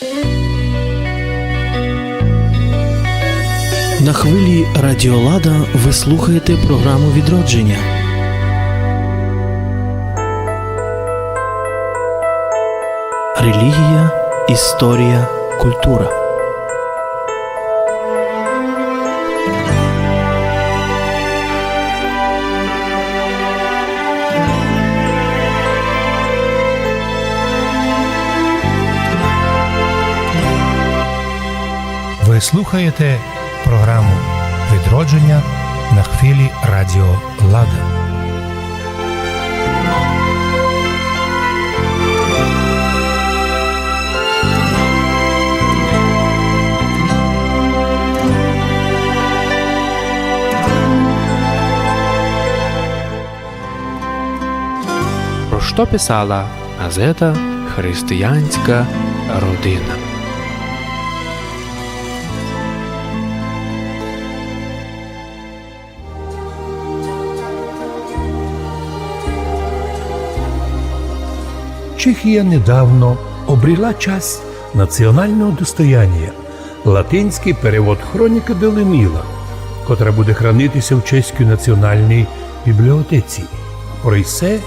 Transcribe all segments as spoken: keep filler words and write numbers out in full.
На хвилі Радіо Лада ви слухаєте програму «Відродження». Релігія, історія, культура. Ви слухаєте програму «Відродження» на хвилі Радіо Лада. Про што писала газета «Християнська родина»? Чехія недавно обріла часть національного достояння, латинськый перевод хронікы Далеміла, котра буде хранити ся в Чеській націоналній бібліотеці. Про се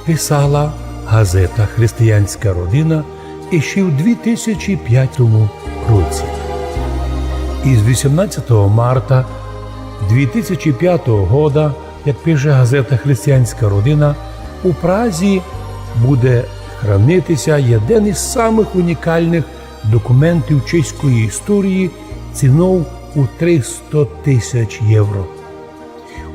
писала газета «Християнська родина» іщи в дві тисячі пятому році. Із вісімнадцятого марта дві тисячі пятого года, як пише газета «Християнська родина», у Празі буде хранити ся єден із самых унікалных документів чеської історії цінов у триста тисяч євро.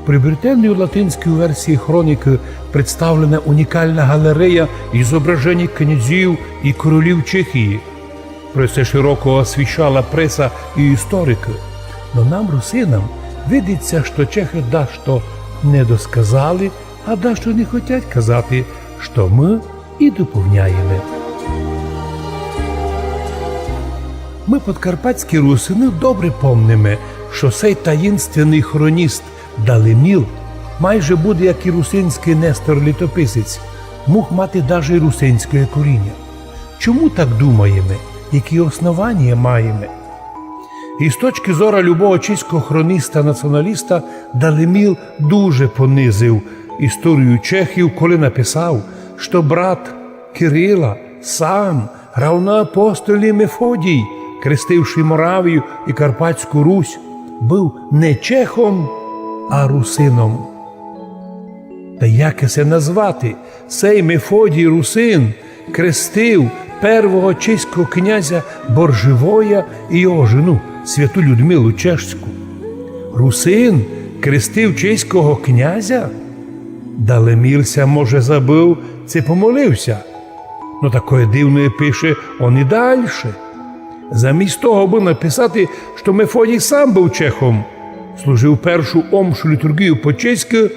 У приобретеній латинській версії хронікы представлена унікална галерея ізображеній князів і королів Чехії. Про се широко освіщала преса і історикы. Но нам, русинам, видить ся, што чехы дашто недосказали, а дашто не хотять казати, што мы і доповняєме. Мы, подкарпатські русины, добре помниме, што сей таїнственный хроніст Далеміл, майже буде як і русинськый Нестор Літописець, муг мати даже й русинськоє коріня. Чому так думаєме? Які основанія маєме? Із точкы зора любого чеського хроніста-націоналіста Далеміл дуже понизив історію чехів, коли написав, што брат Кирила сам, равноапостольный Мефодій, крестивший Моравію і Карпатську Русь, быв не чехом, а русином. Та як се назвати? Сей Мефодій Русин крестив первого чеського князя Боржевоя і його жену, святу Людмилу Чеську. Русин крестив чеського князя? Далеміл ся, може, забыв, ци помолив ся. Но такоє дивноє пише он і дальше. Замість того, абы написати, што Мефодій сам быв чехом, служив першу омшу літурґію по-чеськы,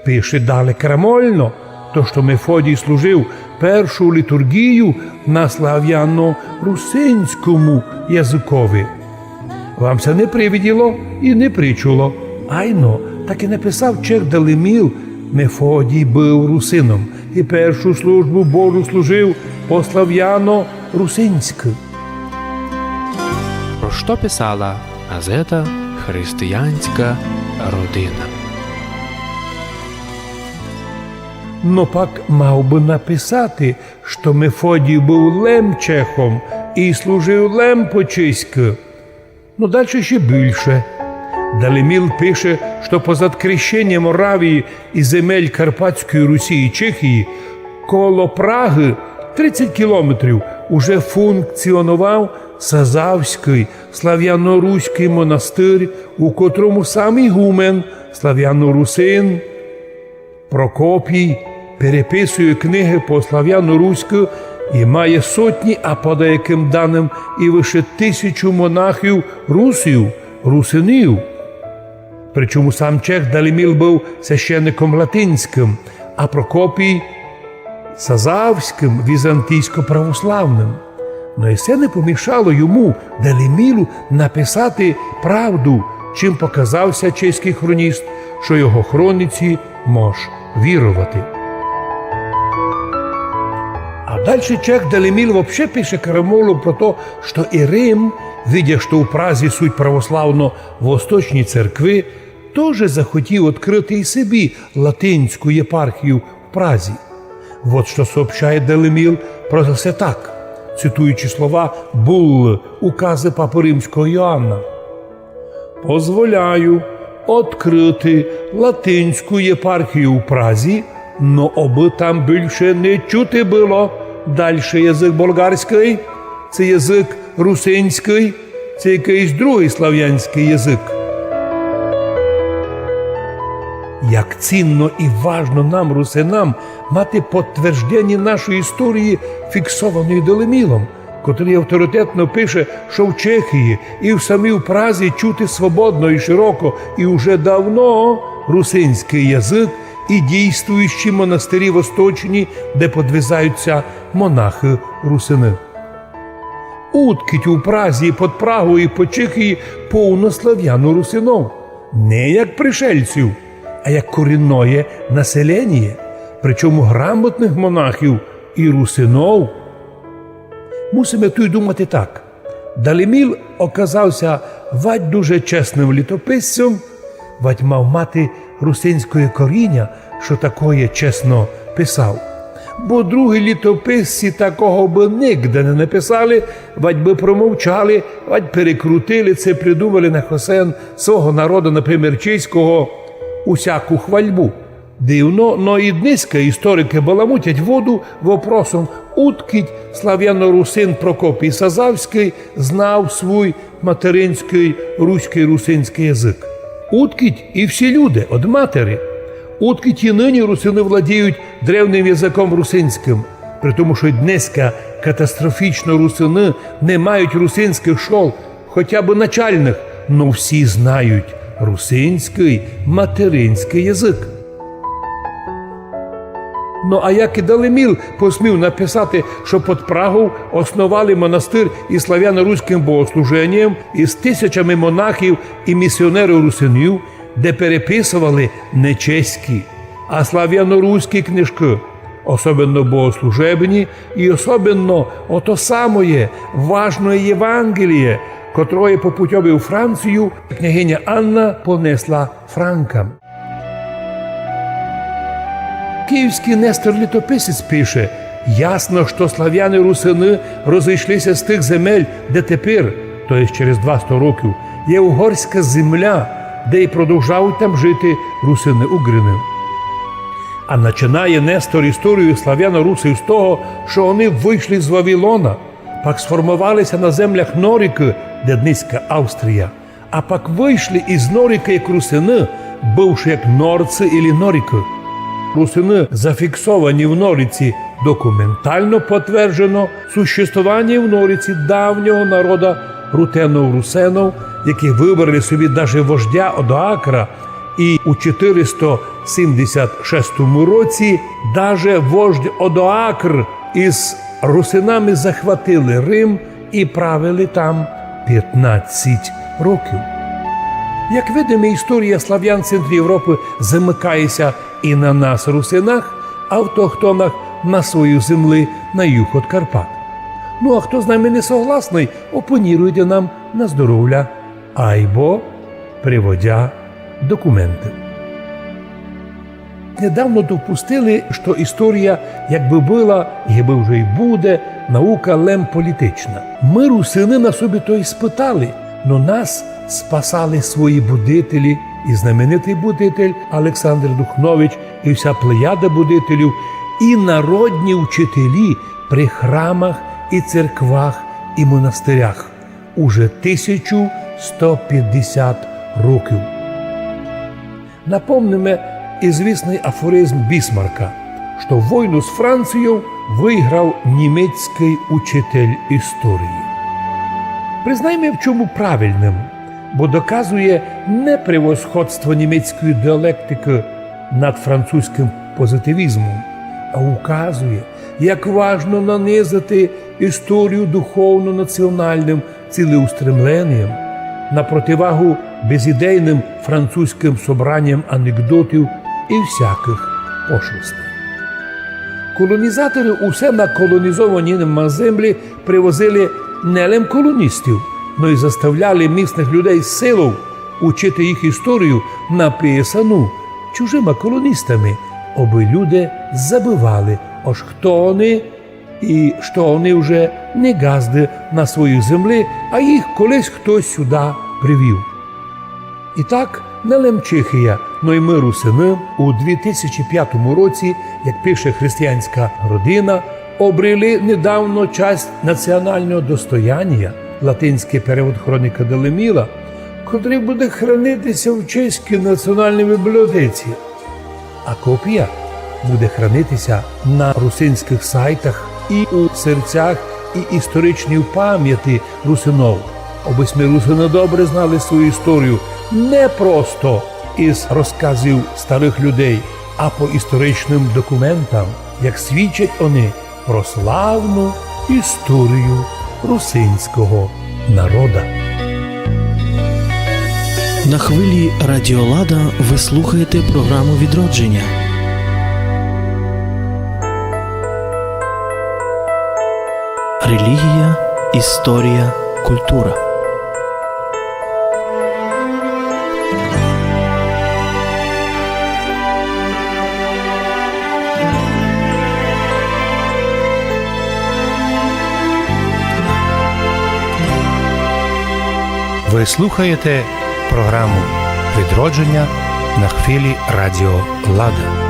пише дале крамольно, то, што Мефодій служив першу літурґію на славяно-русинському языкови. Вам ся не привиділо і не причуло. Айно, так і написав чех Далеміл: Мефодій быв русином і першу службу Божу служив по-славяно-русинськы. Про што писала газета «Християнська родина»? Но пак мав бы написати, што Мефодій быв лем чехом і служив лем по-чеськы. Но дальше іщи бульше. Далеміл пише, што позад крещеня Моравії і земель Карпатської Русі і Чехії коло Прагы, тридцять кілометрів, уже функціоновав Сазавськый славяно-руськый монастырь, у котрому сам ігумен, славяно-русин Прокопій, переписує книгы по-славяно-руськы і має сотні, а по деякым даным і выше тисячу монахів русів, русинів. Причому сам чех Далеміл быв священником латинськым, а Прокопій сазавськым, візантійсько-православным. Но і се не помішало йому, Далемілу, написати правду, чим показав ся чеськый хроніст, што його хроніці мож віровати. А Дальше чех Далеміл вообще пише Карамолу про то, што і Рим, видя, што у Празі суть православно-восточні церкви, тоже захотів открыти і собі латинську єпархію в Празі. Вот што сообщає Далеміл про се так, цитуючи слова буллы, указы папы римського Йоанна. Позволяю открыти латинську єпархію в Празі, но обы там бульше не чути было, дальше язык болгарськый, ци язык русинськый, ци якыйсь другый славянськый язык. Як цінно і важно нам, русинам, мати подтвержденя нашої історії, фіксованої Далемілом, котрый авторитетно пише, што в Чехії і в самій Празі чути свободно і широко, і уже давно русинськый язык і дійствуючі монастирі восточні, де подвизають ся монахы-русины. Удкіть у Празі, під Прагою і під Чехії повно славяно-русинов. Не як пришельців, а як корінноє населеніє, причому грамотных монахів і русинов. Мусиме туй думати так. Далеміл оказав ся вадь дуже чесным літописцьом, вадь мав мати русинськоє коріня, што такоє чесно писав. Бо другі літописці такого бы нигде не написали, вадь бы промовчали, вадь перекрутили, ци придумали на хосен свого народа, например, чеського, усяку хвальбу. Дивно, но і днеська історикы баламутять воду вопросом, удкіть славяно-русин Прокопій Сазавськый знав свуй материнськый руськый русинськый язык. Удкіть і всі люди од матери. Удкіть і нині русины владіють древнім языком русинськым, при тому, што й днеська катастрофічно русины не мають русинськых школ, хотя бы начальных, но всі знають русинськый материнськый язык. Но а як і Далеміл посмів написати, што під Прагов основали монастир із славяно-руськым богослуженієм із тисячами монахів і місіонерів-русинів, де переписовали не чеські, а славяно-руські книжкы, особенно богослужебні і особенно ото самоє важноє Євангеліє, котроє по путьови у Францію княгиня Анна понесла франкам. Київськый Нестор Літописець пише: ясно, што славяни-русины розыйшли ся з тых земель, де тепер, то єсть через двасто років, є угорська земля, де й продовжають там жити русины-угрины. А начинає Нестор історію славяно-русів з того, што они вышли з Вавилона, пак сформовали ся на землях Норикы, де днеська Австрія. А пак вышли из Норикы як русины, бывши як норцы или норикы. Русины зафіксовані в Нориці, документално потверджено существованіє в Нориці давнього народа рутенов-русенов, які выбрали собі даже вождя Одоакра, і у чотыристо сімдесят шестому році даже вождь Одоакр из русинами захватили Рим і правили там пятнадцять років. Як видиме, історія славян в центрі Європы замыкає ся і на нас, русинах, автохтонах, на своїй землі на юг од Карпат. Ну, а хто з нами не согласный, опонірувайте нам на здоровля, айбо приводя документы. Недавно допустили, што історія якбы была, якбы вже й буде, наука лем політична. Мы, русины, на собі то испытали, но нас спасали свої будителі, і знаменитый будитель Александр Духнович, і вся плеяда будителів, і народні учителі при храмах, і церквах, і монастырях уже тисячу сто пятдесят років. Напомниме извісный афоризм Бісмарка, што войну з Францією выграв німецькый учитель історії. Признайме, в чому правильным, бо доказує не превосходство німецької діалектикы над французькым позитивізмом, а указує, як важно нанизати історію духовно-націоналным цілеустремленієм на противагу безідейным французькым собраням анекдотів і всякых пошлостей. Колонізаторы усе на колонізовані ними землі привозили не лем колоністів, но й заставляли місных людей силов учити їх історію, написану чужыма колоністами, обы люди забывали, ож хто они і што они вже не ґазды на своїй землі, а їх колись хтось сюда привів. І так, не лем Чехія, но й мы, русины, у дві тисячі пятому році, як пише Християнська родина, обрели недавно часть національного достояння, латинськый перевод Хроніка де Леміла, котрый буде хранити ся в Чеській націоналній бібліотеці. А копія буде хранити ся на русинськых сайтах і у серцях і історичній памяти русинов. Обы сьме, русины, добре знали свою історію не просто із розказів старых людей, а по історичным документам, як свідчать они про славну історію русинського народа. На хвилі Радіо Лада вы слухаєте програму Відродженя. Релігія, історія, культура. Вы слухаєте програму Відродженя на хвилі Радіо Лада.